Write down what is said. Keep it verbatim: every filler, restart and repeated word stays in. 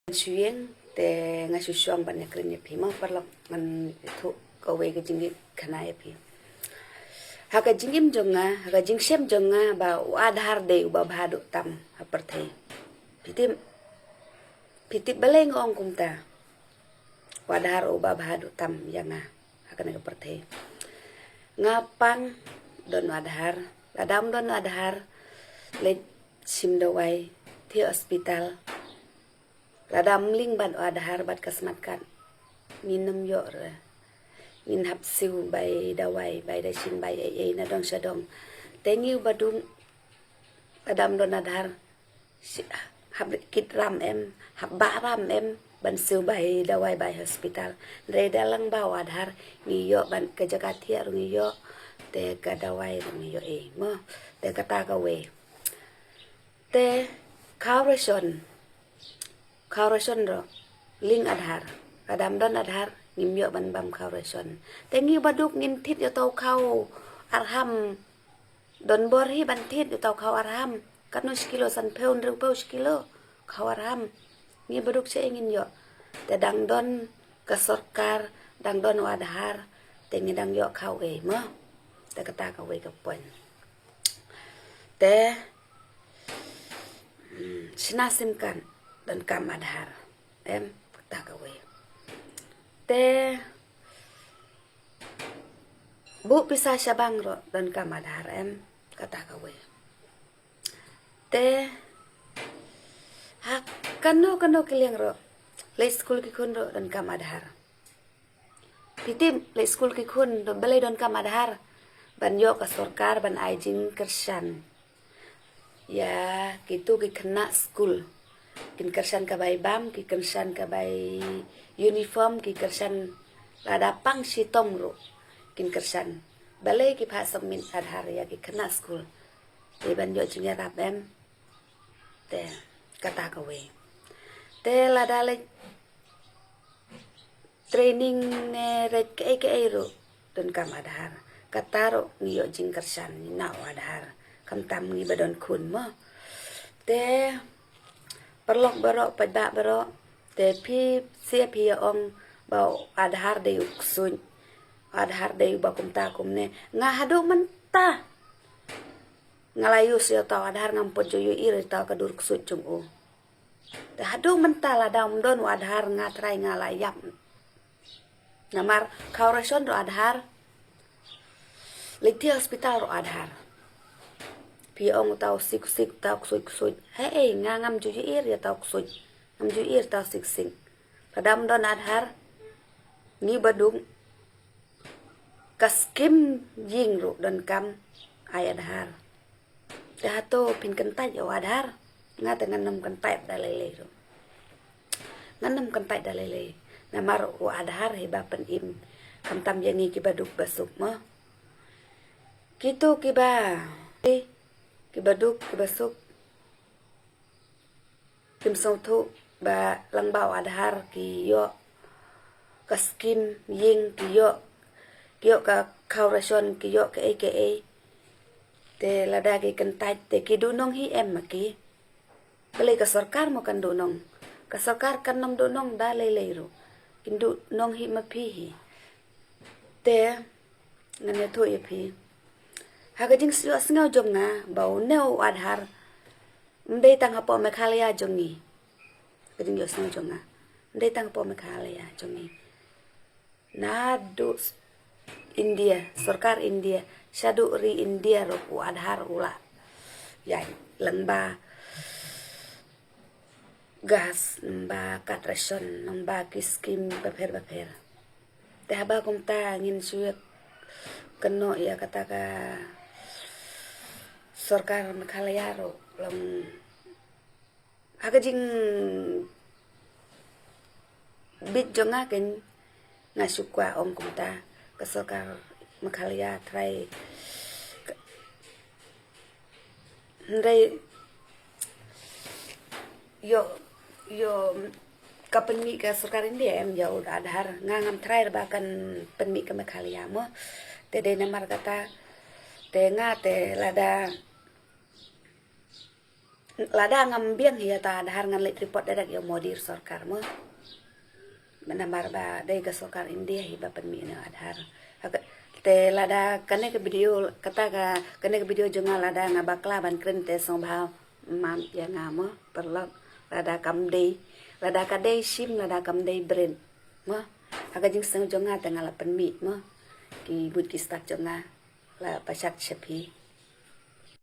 Shu ïeng te nga shu shong ban ïakren ïa phi mo paralok, ngan ïathuh kawei ka jingkitkhana ïa phi. Ha ka jingim jong nga, ha ka jingshem jong nga ba u Aadhaar dei uba bha duh tam ha pyrthei. Phi tip, phi tip balei nga ong kumta? U Aadhaar uba bha duh tam ïa nga ha kane ka pyrthei. Nga pang don u Aadhaar, lada ym don u Aadhaar, leit shim dawai, thiah hospital. Lada ym link bad u Aadhaar bad ka smart card, ngin ym ïoh re. Ngin hap siew bai dawai, bai dashin, bai ei ei na dong sha dong. Te ngi uba duk, lada ym don Aadhaar, shi-, hap kit ram em, hap bah ram em ban siew bai dawai, bai hospital. Hynrei da lyngba u Aadhaar ngi ïoh ban, ka jaka thiah ruh ngi ïoh, te ka dawai ruh ngi ïoh ei mo. Te kata kawei. Te khaw ration, khaw ration ruh link Aadhaar. Lada ym don Aadhaar ngim ïoh ban bam khaw ration. Te ngi uba duk ngin thied ïa uta u khaw arham, don bor hi ban thied ïa uta u khaw arham. Katno shi kilo? Sanphew, hynriewphew shi kilo khaw arham. Ngi uba duk shaei ngin ïoh? Te dang don ka sorkar, dang don u Aadhaar, te ngi dang ïoh khaw ei mo. Te kata kawei ka point. Te, hmm, shna sim card donkam Aadhaar em, kata kawei. Te buh pisa sha bank ruh donkam Aadhaar em, kata kawei. Te ha kano kano ki liang ruh, leit skul ki khun ruh donkam Aadhaar. Phi tip, leit skul ki khun ruh balei donkam Aadhaar? Ban ïoh ka sorkar ban ai jingkyrshan ïa kito ki khynnah skul. Kin kyrshan ka bai bam, kin kyrshan ka bai uniform, kin kyrshan lada pang shitom ruh kin kyrshan. Balei ki phah submit Aadhaar ïa ki khynnah skul? Te ban ïoh jingïarap em. Te kata kawei. Te lada leit training ne leit kaei kaei ruh donkam Aadhaar. Kata ruh ngi ïoh jingkyrshan na u Aadhaar, khamtam ngi ba don khun mo. Te paralok baroh, paidbah baroh, te phi, shisha phi ïa ong ba u Aadhaar dei u ksuid, u Aadhaar dei uba kumta kumne. Nga haduh mynta nga la use ïa uta u Aadhaar, ngam pat ju ïohi ruh ïa uta ka dur ksuid jong u. Te haduh mynta lada ym don u Aadhaar nga trai nga la ïap. Namar khaw ration ruh Aadhaar, leit thiah hospital ruh Aadhaar. Phi ong uta u sik sik, uta u ksuid ksuid. Hei, nga ngam ju ïohi ruh ïa uta u ksuid, ngam ju ïohi ruh ïa uta u sik sik. Lada ym don Aadhaar, ngi uba duk, ka skim ïing ruh donkam ai Aadhaar. Te hato phin kyntait ïa u Aadhaar? Nga te ngan ym kyntait da lei lei ruh. Ngan ym kyntait da lei lei. Namar u Aadhaar hi ba pynim, khamtam ïa ngi kiba duk ba suk mo. Kito kiba, kiba duk kiba suk, kim sngewthuh ba lyngba u Aadhaar ki ïoh ka skim ïing, ki ïoh, ki ïoh ka khaw ration, ki ïoh kaei kaei. Te lada ki kyntait te ki duhnong hi em ma ki? Balei ka sorkar mo kan duhnong? Ka sorkar kan ym duhnong da lei lei ruh. Kin duhnong hi ma phi hi. Te ngan ïathuh ïa phi, ha ka jingïohsngew jong nga ba une u Aadhaar ym dei tang hapoh Meghalaya jong ngi. Ka jingïohsngew jong nga, ym dei tang hapoh Meghalaya jong ngi. Naduh India, sorkar India, shaduh ri India ruh u Aadhaar u la ïaid lyngba gas, lyngba card ration, lyngba ki skim bapher bapher. Te haba kumta ngin shu ïakynnoh ïa kata ka sorkar Meghalaya ruh long. Ha ka jingbit jong nga kein, nga shu kwah ong kumta, ka sorkar Meghalaya trai ka, hynrei ïoh, ïoh ka pynmih ka sorkar India em ïa u Aadhaar. Nga ngam trai re ba kan pynmih ka Meghalaya mo. Te dei namar kata te nga te lada Lada ngam biang hi ïa uta Aadhaar ngan leit report direct ïa u Modi sorkar mo. Namar ba dei ka sorkar India hi ba pynmih na Aadhaar. Haka, te lada kane ka video, kata ka, kane ka video jong nga lada nga bakla ban kren te sngewbha map ïa nga mo, paralok. Lada kam dei, lada ka dei shim, lada kam dei bret mo. Haka jingsngew jong nga te nga la pynmih mo. Ki bud ki stad jong nga la pashat shaphi.